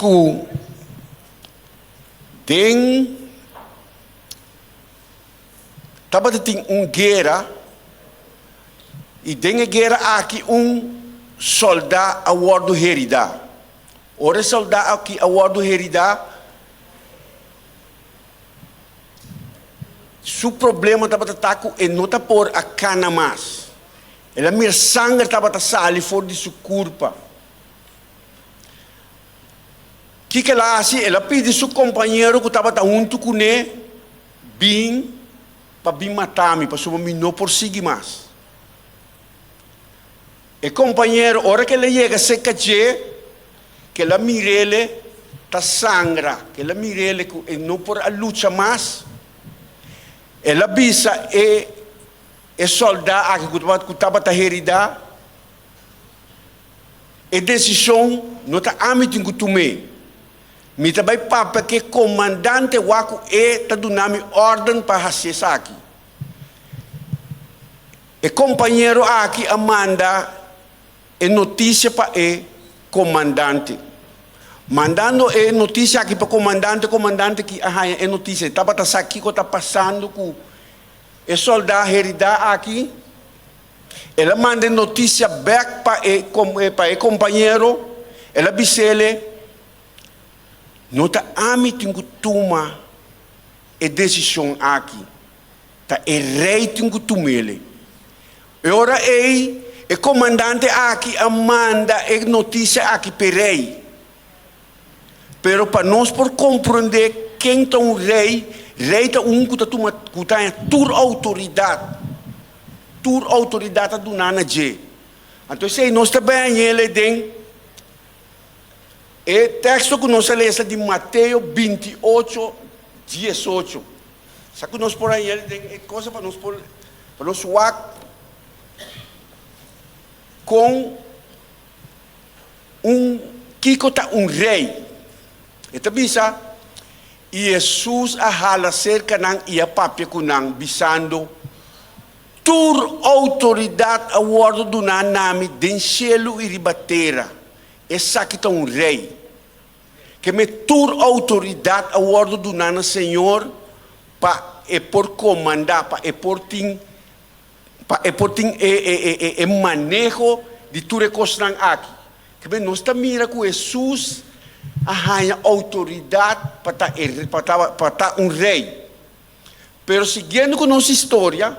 ku den tabata tin un guera i den e guera aki un sòldá a wòrdu heridá. Ora e sòldá aki a wòrdu heridá, su problema tabata ta ku e no ta por a kana mas. El a mira sanger tabata sali for di su kurpa. Kiko el a hasi? El a pidi su kompañero ku tabata huntu kuné, Bin pa bin mata mi, pasobra mi no por sigui mas. E kompañero, ora ku el a yega serka dje, ku el a mir'el ta sangra, ku el a mir'el ku e no por a lucha mas, el a bisa e e sòldá aki ku tabata heridá, E desishon no ta ami tin ku tum'é. Mi ta bai papia ku e komandante wak ku e ta duna mi órden pa hasi esaki. E kompañero aki a manda e notisia pa e komandante. Mandando e notisia aki pa komandante, komandante ki a haña e notisia, e tabata sa kiko ta pasando ku e sòldá heridá aki. El a manda e notisia bèk pa e pa e kompañero, el a bis'ele, No ta ami tin ku tuma e desishon aki, ta e rei tin ku tum'ele. E ora ei e komandante aki a manda e notisia aki p'e rei. Pero pa nos por komprendé ken ta un rei, rei ta un ku ta tuma ku ta haña tur outoridat. Tur outoridat ta duná na dje. Anto esei nos ta bai hañ'el den e teksto ku nos a lesa di Mateo 28, 18. Sa ku nos por hañ'el den e kosa pa nos por pa nos wak kon Un kiko ta un rei? E ta bisa, I Hesus a hala serka nan i a papia ku nan, bisando, Tur outoridat a wòrdu duná na mi den shelu i riba tera. Esaki ta un rei. Keme tur outoridat a wòrdu duná na Señor pa e por komandá, pa e por tin Pa e por tin e maneho di tur e kosnan aki. Kibé nos ta mira ku Hesus a haña outoridat pa ta e pa ta pa ta un rei. Pero siguiendo ku nos historia,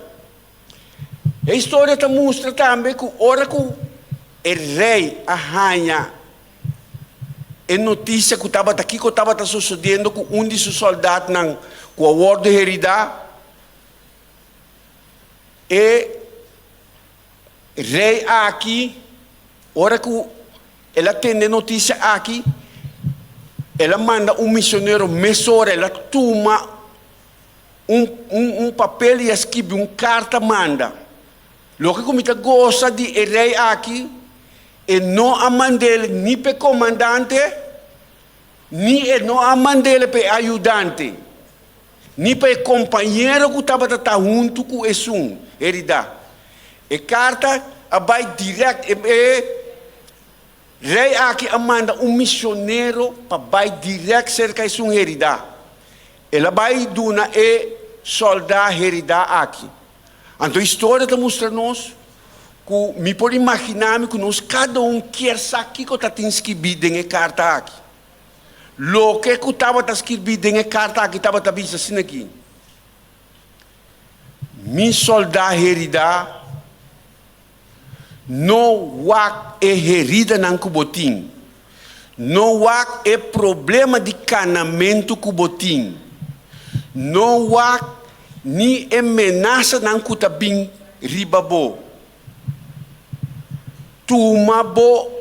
e historia ta mustra tambe ku ora ku e rei a haña e notisia ku tabata kiko tabata sosodiendo ku un di su sòldatnan ku a wòrdu heridá, E rei aki, ora ku el a tende e notisia aki, el a manda un misionero mesora, el a tuma un un papel i a skibi un karta manda. Loke ku mi ta gosa di e rei aki, e no a mand'el ni p'e komandante, ni e no a mand'el p'e ayudante. Ni pa e kompañero ku tabata ta huntu ku esun heridá. E karta a bai dirèkt. E rei aki a manda un misionero pa bai dirèkt serka esun heridá. El a bai duna e sòldá heridá aki. Anto historia ta mustra nos ku mi por imaginá mi ku nos kada un kier sa kiko ta tin skibí den e karta aki. Loke ku tabata skirbí den e karta aki tabata bisa asina aki, Mi sòldá heridá, no wak e heridanan ku bo tin, no wak e problema di kanamentu ku bo tin, no wak ni e menasanan ku ta bin riba bo. Tuma bo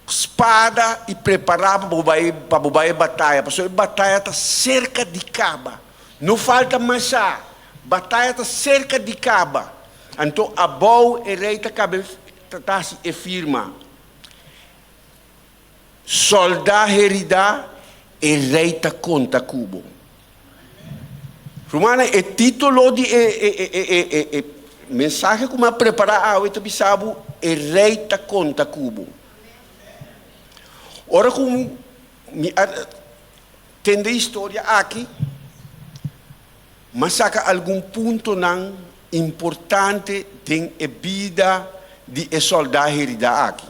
Spada i prepará pa bo bai pa bo bai e bataya, pasobra e bataya ta serka di kaba. No falta mashá, bataya ta serka di kaba. Anto abou e rei ta kabe ta hasi e firma, Sòldá heridá, e rei ta konta ku bo. Rumannan, e título di e e e mensahe ku mi a prepará awe ta bisa bo, E Rei ta konta ku bo. Ora ku. mi a tende e historia aki, m'a saka algun puntonan importante den e bida di e sòldá heridá aki.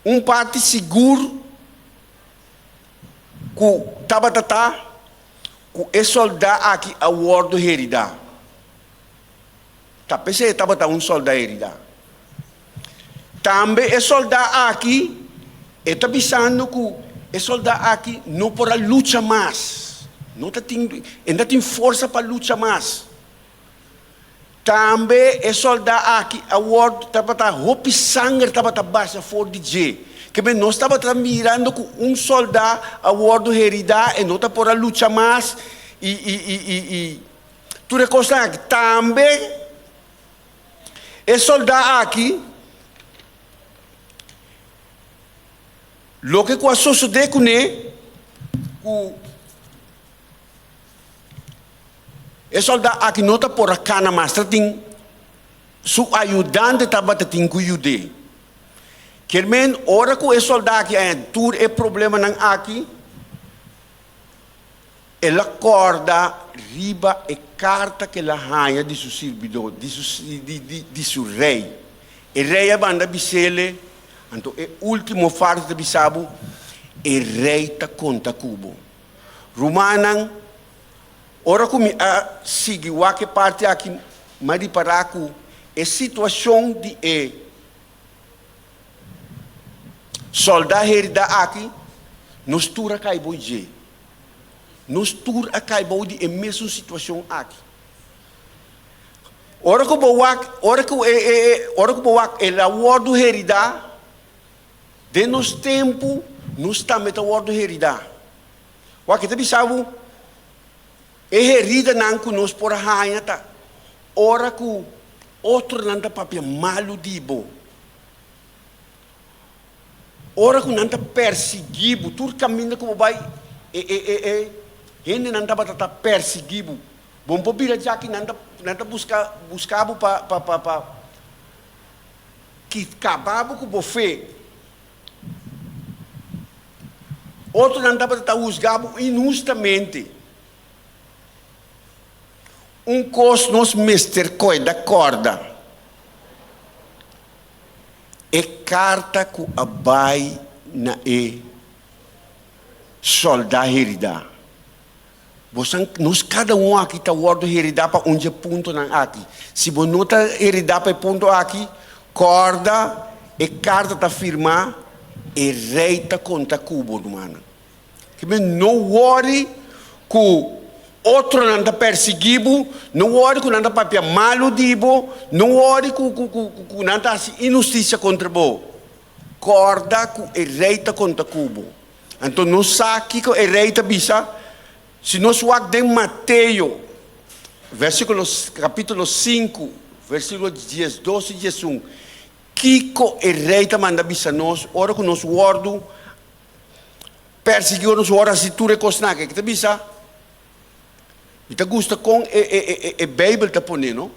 Un parti sigur ku tabata ta ku e sòldá aki a wòrdu heridá. Ta p'esei e tabata un sòldá heridá. Tambe e sòldá aki, e ta bisando ku e sòldá aki no por a lucha mas. No ta tin, e no ta tin forsa pa lucha mas. Tambe e sòldá aki a wòrdu, tabata hopi sanger tabata basha for di dje. Keme nos tabata mirando ku un sòldá a wòrdu heridá, e no ta por a lucha mas i i i i i tur e kosnan aki. Tambe e sòldá aki, loke ku a sosodé kuné, ku. E soldá aki no ta por a kana mas, ta tin su ayudante tabata tin ku yud'é. Kier men ora ku e soldá aki a haña tur e problemanan aki, el a kòrda riba e karta ku el a haña di su sirbidó, di su di su rei. E rei a manda bis'el, anto e último farsa ta bisa bo, e rei ta konta ku bo. Rumannan, ora ku mi a sigui wak e parti aki, mi a ripará ku e situashon di e sòldá heridá aki, nos tur a kai bou dje. Nos tur a kai bou di e mesun situashon aki. Ora ku bo wak, ora ku e, e, e, ora ku bo wak el a wòrdu heridá, Den nos tempu nos tambe ta wòrdu heridá. Wak e ta bisa bo, e heridanan ku nos por a haña ta ora ku otronan ta papia malu di bo, ora ku nan ta persiguí bo, tur kaminda ku bo bai e e e e hendenan tabata ta persiguí bo. Bo no por bira djaki nan ta nan ta buska buska bo pa pa pa pa. Ki kaba bo ku bo fe. Otronan tabata ta husga bo inhustamente. Un kos nos mester koida kòrda, e karta ku a bai na e sòldá heridá. Bosan, nos kada un aki ta wòrdu heridá pa un dje puntonan aki. Si bo no ta heridá pa e punto aki, kòrda e karta ta firmá, e rei ta konta ku bo, rumannan. Kimen no wòri ku otronan ta persiguí bo, no wòri ku nan ta papia malu di bo, no wòri ku ku ku ku nan ta hasi inhustisia kontra bo. Kòrda ku e rei ta konta ku bo. Anto nos sa kiko e rei ta bisa si nos wak den Mateo, versikulo, kapítulo sinku, versíkulo diesdos i diesun. Kiko e rei ta manda bisa nos ora ku nos wòrdu persiguí, ora nos wòrdu hasi tur e kosnan aki? E ta bisa, Mi ta gusta kon e, e, e, e Beibel ta pone, no?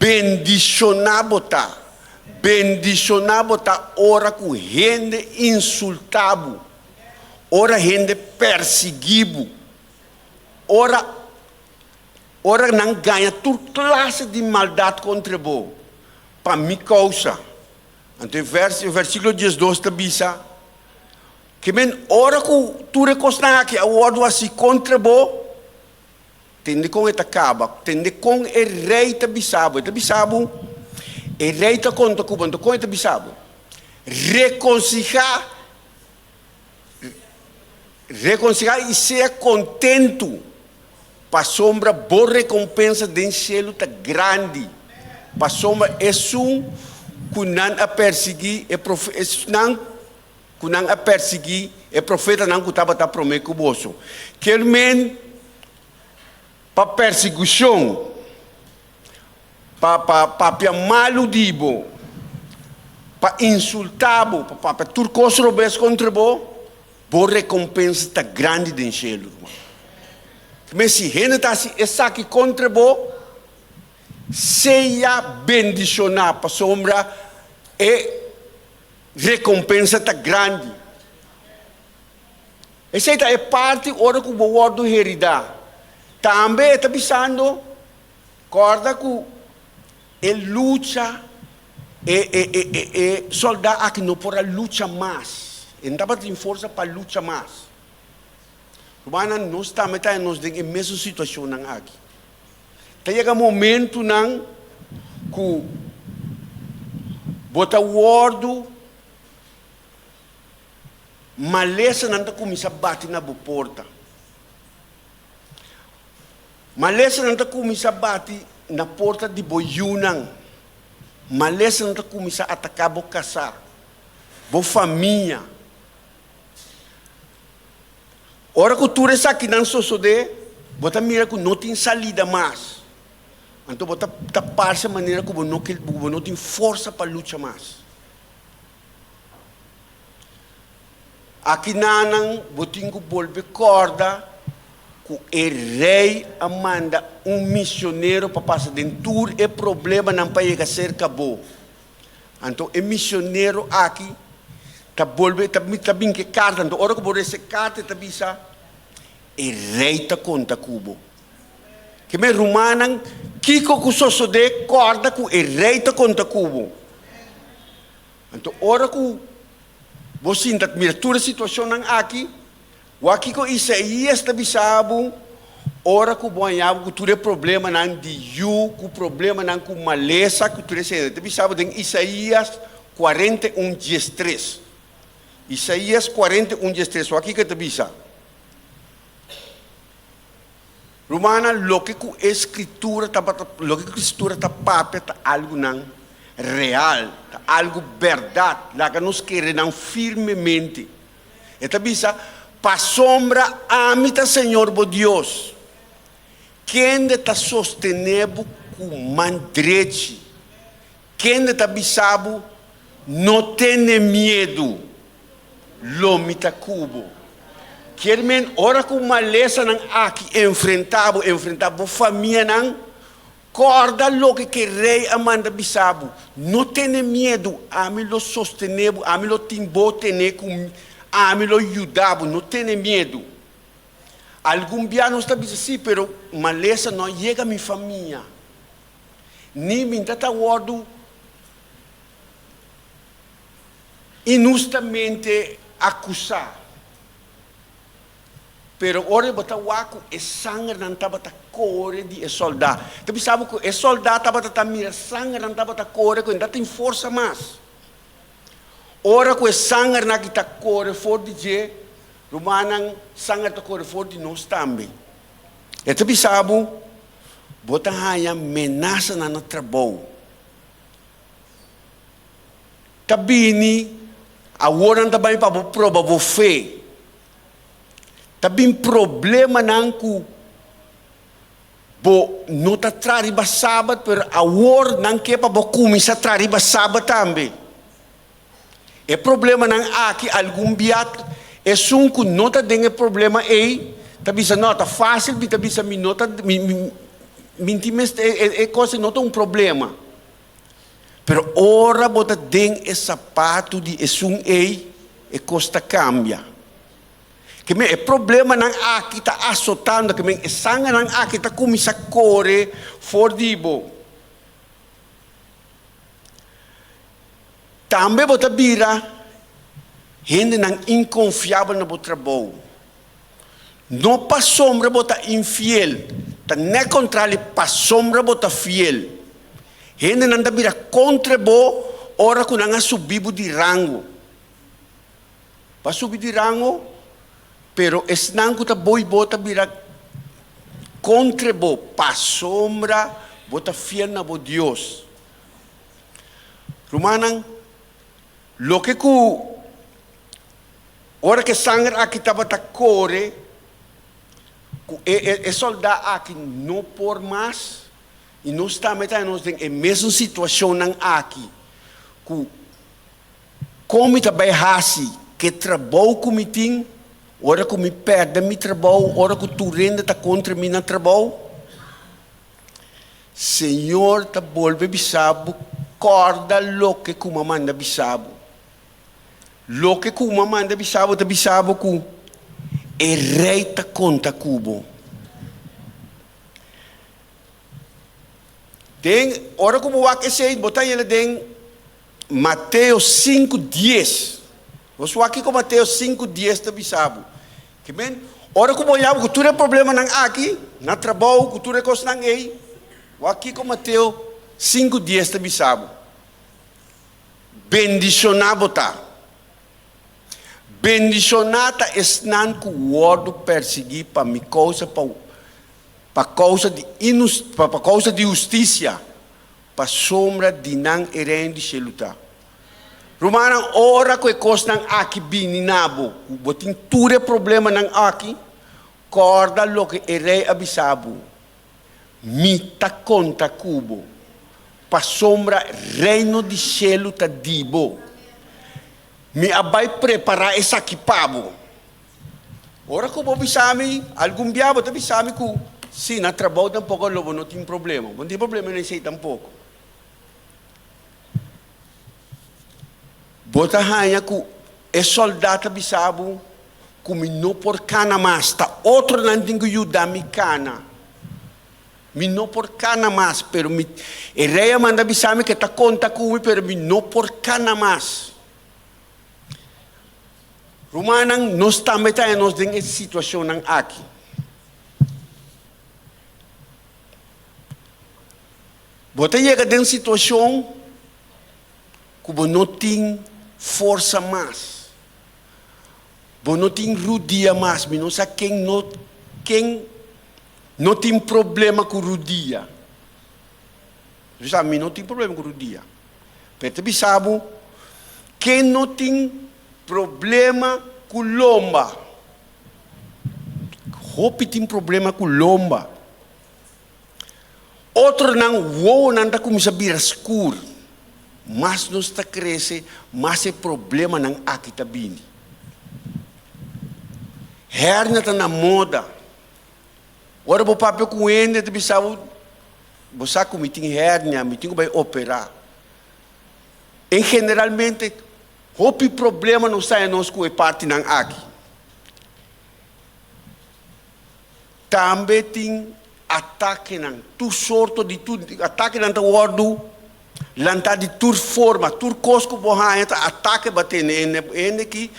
Bendishoná bo ta, bendishoná bo ta ora ku hende insultá bo, ora hende persiguí bo, ora ora nan gaña tur klase di maldat kontra bo pa mi kousa. Anto e vèrs, e versíkulo diesdos ta bisa, Ke men ora ku tur e kosnan aki a wòrdu hasi kontra bo, Tende kon e ta kaba, tende kon e rei ta bisa bo. E ta bisa bo, e rei ta konta ku bo, anto kon e ta bisa bo? Rekonsihá, rekonsihá i sea kontentu, pasobra bo rekompensa den shelu ta grandi, pasobra esun ku nan a persiguí e profe, esnan ku nan a persiguí e profetanan ku tabata promé ku boso. Kel men pa persigushon, pa pa papia malu di bo, pa insultá bo, pa papia tur kos robes kontra bo, bo rekompensa ta grandi den shelu, ruman. Men si hende ta hasi esaki kontra bo, sea bendishoná, pasobra e. Rekompensa ta grandi. Esei ta e parti ora ku bo wòrdu heridá. Tambe e ta bisando, Kòrda ku e lucha, e e e e e sòldá aki no por a lucha mas. E no tabatin forsa pa lucha mas. Rumannan, nos tambe ta nos den e mesun situashonnan aki. Ta yega momentunan ku bo ta wòrdu malesanan ta kuminsá bati na bo porta. Malesanan ta kuminsá bati na porta di bo yunan. Malesanan ta kuminsá ataká bo kasá, bo famia. Ora ku tur esakinan sosodé, bo ta mira ku no tin salida mas. Anto bo ta ta parse manera ku bo no ke ku bo no tin forsa pa lucha mas. Akinanan bo tin ku bolbe kòrda ku e rei a manda un misionero pa pasa den tur e problemanan pa yega serka bo. Anto e misionero aki ta bolbe ta ta bin ku e karta. Anto ora ku bo rese e karta e ta bisa, E rei ta konta ku bo. Ke mi rumannan, kiko ku sosodé, kòrda ku e rei ta konta ku bo. Anto ora ku bo sinta mira tur e situashonnan aki, Wak kiko Isaías ta bisa bo ora ku bo haña bo ku tur e problemanan di yu, ku problemanan ku malesa, ku tur esei. E ta bisa bo den Isaías 41 diestres. Isaías 41 diestres, wak kiko e ta bisa. Rumannan, loke ku e Skritura tabata, loke ku e Skritura ta papia ta algunan real, ta algu bèrdat. Laga nos kere nan firmemente. E ta bisa, Pasobra ami ta Señor bo Dios, kende ta sostené bo ku man drechi, kende ta bisa bo, No tene miedu, lo mi ta ku bo. Kier men, ora ku malesanan aki enfrentá bo, enfrentá bo famianan, Kòrda loke ku e rei a manda bisa bo, No tene miedu, ami lo sostené bo, ami lo tin bo tené ku mi, ami lo yuda bo, no tene miedu. Algun bia nos ta bisa, Sí, pero malesa no a yega mi famia, ni mi ta ta wòrdu inhustamente akusá. Pero ora bo ta wak ku e sangernan tabata kore di e sòldá, ta bisa bo ku e sòldá tabata ta mira sangernan tabata kore ku e no ta tin forsa mas. Ora ku e sangernan aki ta kore for di dje, rumannan, sanger ta kore for di nos tambe. E ta bisa bo, bo ta haña menasanan na trabou. Ta bini, awor nan ta bai pa bo proba bo fe. Ta bin problemanan ku bo no ta traha riba sabat, pero awor nan ke pa bo kuminsá traha riba sabat tambe. E problemanan aki algun bia esun ku no ta den e problema ei ta bisa no ta fásil mi ta bisa mi no ta mi mi tin mester e kos ei no ta un problema. Pero ora bo ta den e sapatu di esun ei, e kos ta kambia. Ke men e problemanan aki ta asotando, ke men e sangernan aki ta kuminsá kore for di bo. Tambe bo ta bira hendenan inkonfiabel na bo trabou. No pasobra bo ta infiel, ta nèt kontrali, pasobra bo ta fiel. Hendenan ta bira kontra bo ora ku nan a subi bo di rango. Bo a subi di rango, pero esnan ku ta boi bo ta bira kontra bo pasobra bo ta fiel na bo Dios. Rumannan, loke ku. Ora ku e sanger aki tabata kore, ku e e e sòldá aki no por mas, i nos tambe ta nos den e mesun situashonnan aki, ku kon mi ta bai hasi ku e trabou ku mi tin, ora ku mi pèrdè mi trabou, ora ku tur hende ta kontra mi na trabou? Señor ta bolbe bisa bo, Kòrda loke ku mi a manda bisa bo. Loke ku bo a manda bisa bo ta bisa bo ku e rei ta konta ku bo. Den ora ku bo wak esei, bo ta yela den Mateo 5:10. Nos wak kiko Mateo 5:10 ta bisa bo. Ke men, ora ku bo yama ku tur e problemanan aki, na trabou, ku tur e kosnan ei, wak kiko Mateo 5:10 ta bisa bo. Bendishoná bo ta. Bendishoná ta esnan ku wòrdu persiguí pa mi kousa, pa pa kousa di inus pa pa kousa di hustisia, pasobra di nan e Reino di shelu ta. Rumannan, ora ku e kosnan aki bini na bo, ku bo tin tur e problemanan aki, kòrda loke e Rei a bisa bo, Mi ta konta ku bo, pasobra Reino di shelu ta di bo. Mi a bai prepará esaki pa bo. Ora ku bo bisa mi, algun bia bo ta bisa mi ku si na trabou tampoko lo bo no tin problema. Bo no tin problema na esei tampoko. Bo ta haña ku e sòldá ta bisa bo ku mi no por kana mas, ta otronan tin ku yuda mi kana. Mi no por kana mas, pero mi, e rei a manda bisa mi ku e ta konta ku mi, pero mi no por kana mas. Rumannan, nos tambe ta haña nos den e situashonnan aki. Bo ta yega den situashon ku bo no tin forsa mas. Bo no tin rudia mas. Mi no sa ken no ken no tin problema ku rudia. Mi sa mi no tin problema ku rudia. Pero ta bisa bo ken no tin problema ku lomba. Hopi tin problema ku lomba. Otronan wowonan ta kuminsá bira skur. Mas nos ta krese, mas e problemanan aki ta bini. Hernia ta na moda. Ora bo papia ku un hende ta bisa bo, bo sa ku mi tin hernia, mi tin ku bai operá. En generalmente hopi problema nos ta haña nos ku e partinan aki. Tambe tin atakenan, tur sorto di tur atakenan ta wòrdu lantá di tur forma, tur kos ku bo haña ta atake bo a tene hende, hende ki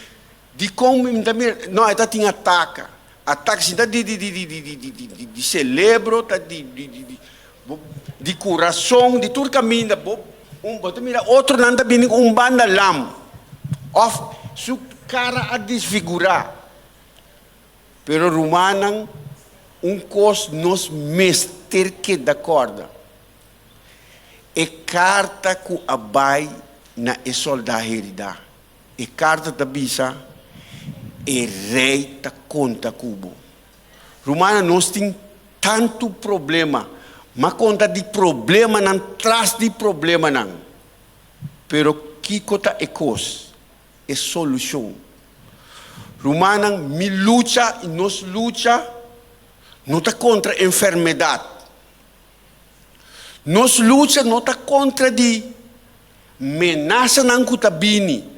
dikon mi ta mira, no e ta tin ataka, atake si ta di di di di di di di di selebro, ta di di di di di kurason, di tur kaminda bo un bo ta mira otronan ta bini ku un banda lam òf su kara a disfigurá. Pero rumannan, un kos nos mester keda kòrda, e karta ku a bai na e sòldá heridá, e karta ta bisa, E rei ta konta ku bo. Rumannan, nos tin tantu problema, m'a konta di problemanan tras di problemanan, pero kiko ta e kos? e solushon. Rumannan, mi lucha i nos lucha no ta kontra enfermedat. Nos lucha no ta kontra di menasanan ku ta bini.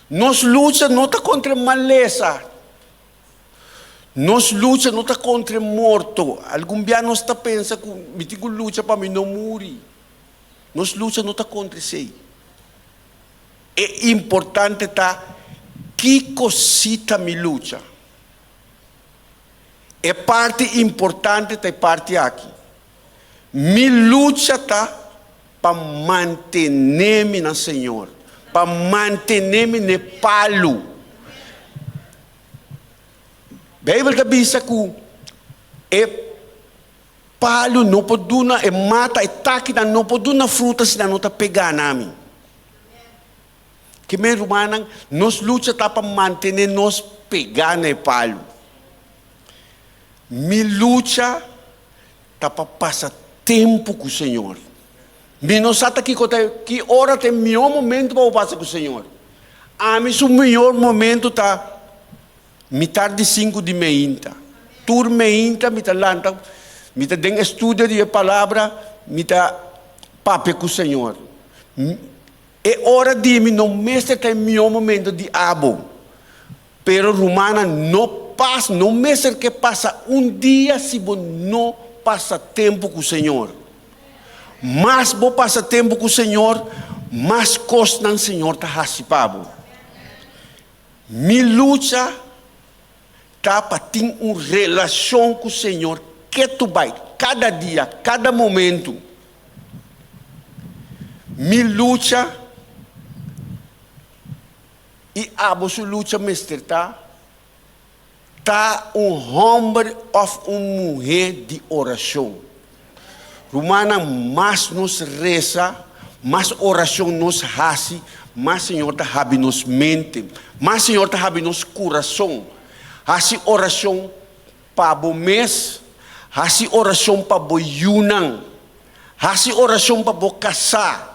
Nos lucha no ta kontra e malesa. Nos lucha no ta kontra e morto. Algun bia nos ta pensa ku mi tin ku lucha pa mi no muri. Nos lucha no ta kontra esei. E importante ta kiko si ta mi lucha. E parti importante ta e parti aki. Mi lucha ta pa mantene mi na Señor, pa mantene mi n'e palu. Bijbel ta bisa ku e Palu no por duna, e mata, e takinan no por duna fruta si nan no ta pegá na mi. Ke men rumannan, nos lucha ta pa mantené nos pegá na e palu. Mi lucha ta pa pasa tempu ku Señor. Mi no sa ta kiko ta, ki ora ta e mihó momento pa bo pasa ku Señor. Ami su mihó momento ta Mitar di sinku di meinta. Tur meinta mi ta lanta, mi ta den estudio di e palabra, mi ta papia ku Señor. E ora di mi no mester ta e mihó momento di abo. Pero rumannan no pas no mester ke pasa un dia si bo no pasa tempu ku Señor. Mas bo pasa tempu ku Señor, mas kosnan Señor ta hasi pa bo. Mi lucha ta pa tin un relashon ku Señor ketu bai, kada dia, kada momentu. Mi lucha i abo su lucha mester ta, ta un hòmber òf un muhé di orashon. Rumannan, mas nos resa, mas orashon nos hasi, mas Señor ta habri nos mente, mas Señor ta habri nos kurason. Hasi orashon pa bo mes, hasi orashon pa bo yunan, hasi orashon pa bo kasá,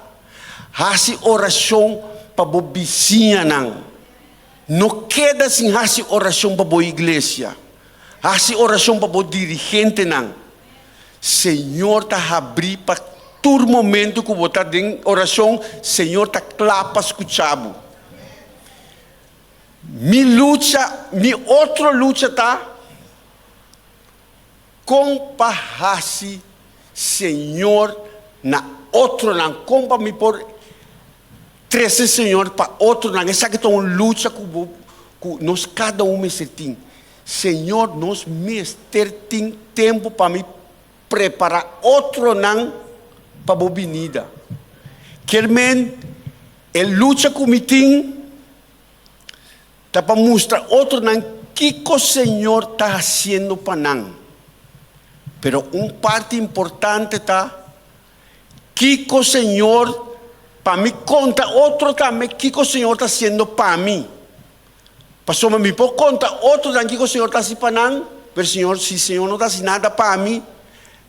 hasi orashon pa bo bisiñanan. No keda sin hasi orashon pa bo iglesia. Hasi orashon pa bo dirigentenan. Señor ta habrí pa tur momento ku bo ta den orashon, Señor ta kla pa skucha bo. Mi lucha, mi otro lucha ta kon pa hasi Señor na otronan, kon pa mi por trese Señor pa otronan. Esaki ta un lucha ku bo, ku nos kada un mester tin. Señor, nos mester tin tempu pa mi prepará otronan pa bo binida. Kier men e lucha ku mi tin ta pa mustra otronan kiko Señor ta hasiendo pa nan. Pero un parti importante ta kiko Señor pa mi konta otro tambe kiko Señor ta hasiendo pa mi. Pasobra mi por konta otronan kiko Señor ta hasi pa nan, pero Señor, si Señor no ta hasi nada pa mi,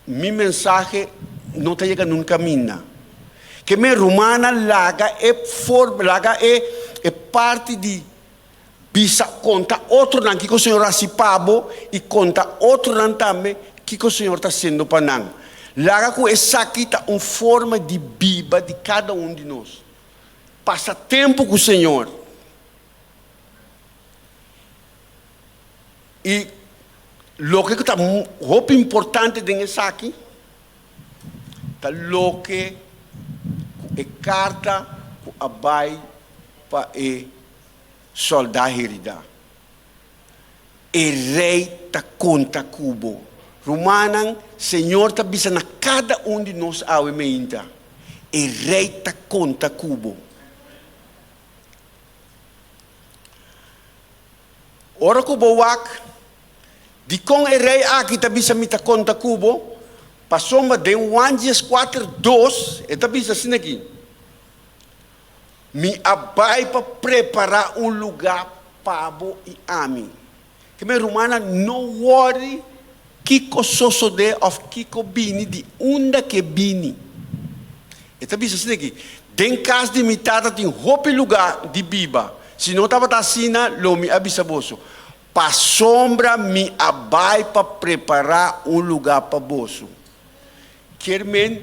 mi mensahe no ta yega nunka kaminda. Ke mi rumannan laga e for, laga e e parti di bisa konta otronan kiko Señor a hasi pa bo i konta otronan tambe kiko Señor ta hasiendo pa nan. Laga ku esaki ta un forma di biba di kada un di nos. Pasa tempu ku Señor. I loke ku ta hopi importante den esaki ta loke ku e karta ku a bai pa e sòldá heridá. E rei ta konta ku bo. Rumannan, Señor ta bisa na kada un di nos awe meinta, e rei ta konta ku bo. Ora ku bo wak, dikon e rei aki ta bisa mi ta konta ku bo? Pasobra den Juan dieskuater dos e ta bisa asina aki, Mi a bai pa prepará un lugá pa bo i ami. Ke mi rumannan no wòri kiko sosodé òf kiko bini di unda ke bini. E ta bisa asina aki, Den kas di mi Tata tin hopi lugá di biba. Si no tabata asina, lo mi a bisa boso, pasobra mi a bai pa prepará un lugá pa boso. Kier men,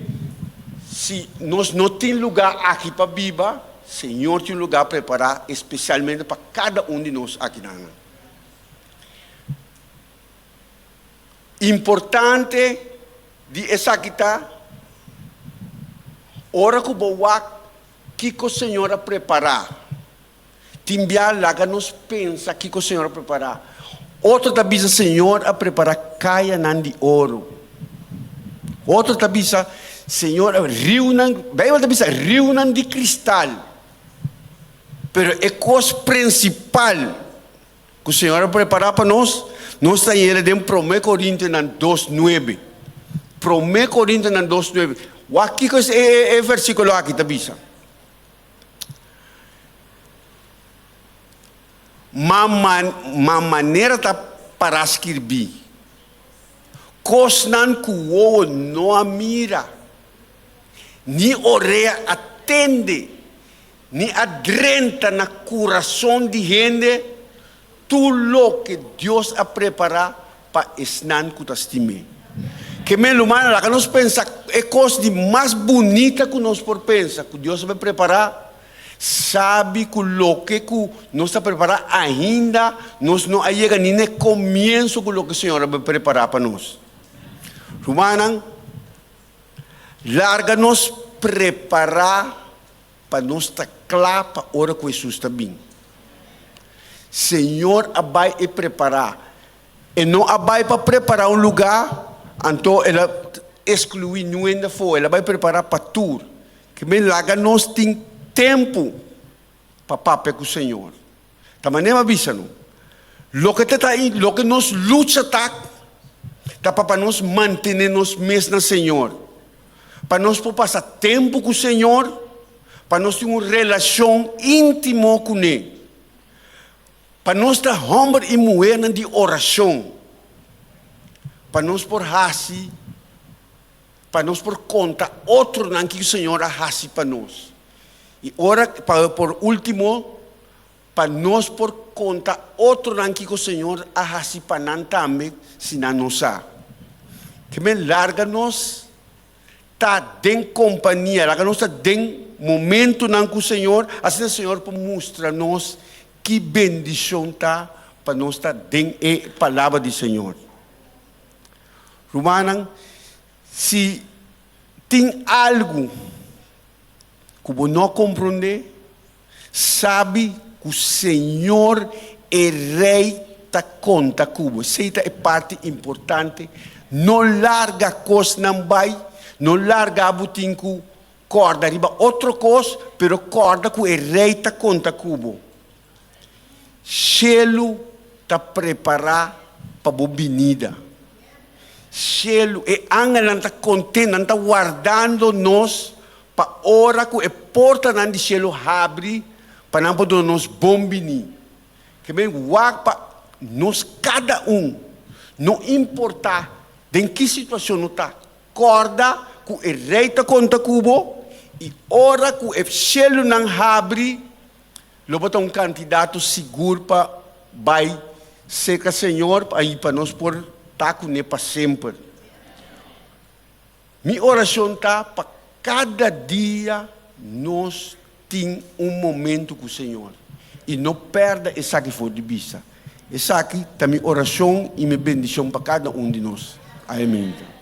si nos no tin lugá aki pa biba, Señor tin un lugá prepará espesialmente pa kada un di nos akinan. Importante di esaki ta, ora ku bo wak kiko Señor a prepará, tin bia laga nos pensa kiko Señor a prepará. Otro ta bisa Señor a prepará kayanan di oro. Otro ta bisa Señor a riunan, Beibel ta bisa riunan di kristal. Pero e kos prinsipal Ku Señor a prepará pa nos, nos ta yera den Promé Korintionan dos nuebe. Promé Korintionan dos nuebe. Wak kiko es e e versíkulo aki ta bisa. Ma man ma manera ta pará skirbí, kosnan ku wowo no a mira, ni orea a tende, Ni a drenta na kurason di hende tur loke Dios a prepará pa esnan ku ta stim'é. Ke men lumana laga nos pensa e kos di mas bunita ku nos por pensa ku Dios a prepará. Sabi ku loke ku nos ta prepará ainda nos no a yega ni na e komienso ku loke Señor a prepará pa nos. Rumannan, larga nos prepará pa nos ta kla pa ora ku Hesus ta bin. Señor a bai e prepará. E no a bai pa prepará un lugá, anto el a eskluí niun hende afó. El a bai prepará pa tur. Ke men laga nos tin tempu pa papia ku Señor. Ta manera mi a bisa no. Loke ta ta loke nos lucha ta, ta pa pa nos mantené nos mes na Señor. Pa nos por pasa tempu ku Señor, pa nos tin un relashon íntimo kuné. Pa nos ta hòmber i muhernan di orashon. Pa nos por hasi. Pa nos por konta otronan kiko Señor a hasi pa nos. I ora, pa por último, pa nos por konta otronan kiko Señor a hasi pa nan tambe, si nan no sa. Ke men larga nos ta den kompania, larga nos ta den momentunan ku Señor, asina Señor por mustra nos ki bendishon ta pa nos ta den e Palabra di Señor. Rumannan, si tin algu ku bo no komprondé, sabi ku Señor e Rei ta konta ku bo. Esei ta e parti importante. No larga kosnan bai, no larga bo tin ku kòrda riba otro kos, pero kòrda ku e Rei ta konta ku bo. Shelu ta prepará pa bo binida. Shelu, e angelnan ta kontent, nan ta wardando nos pa ora ku e portanan di shelu habri pa nan por duna nos bon biní. Ke men wak pa nos kada un, no importá den ki situashon no ta, kòrda ku e Rei ta konta ku bo i ora ku e shelunan habri, Lo bo ta un kandidato sigur pa bai serka Señor i pa nos por ta kuné pa semper. Mi orashon ta pa kada dia nos tin un momento ku Señor i no pèrdè esaki for di bista. Esaki ta mi orashon i mi bendishon pa kada un di nos. Amen.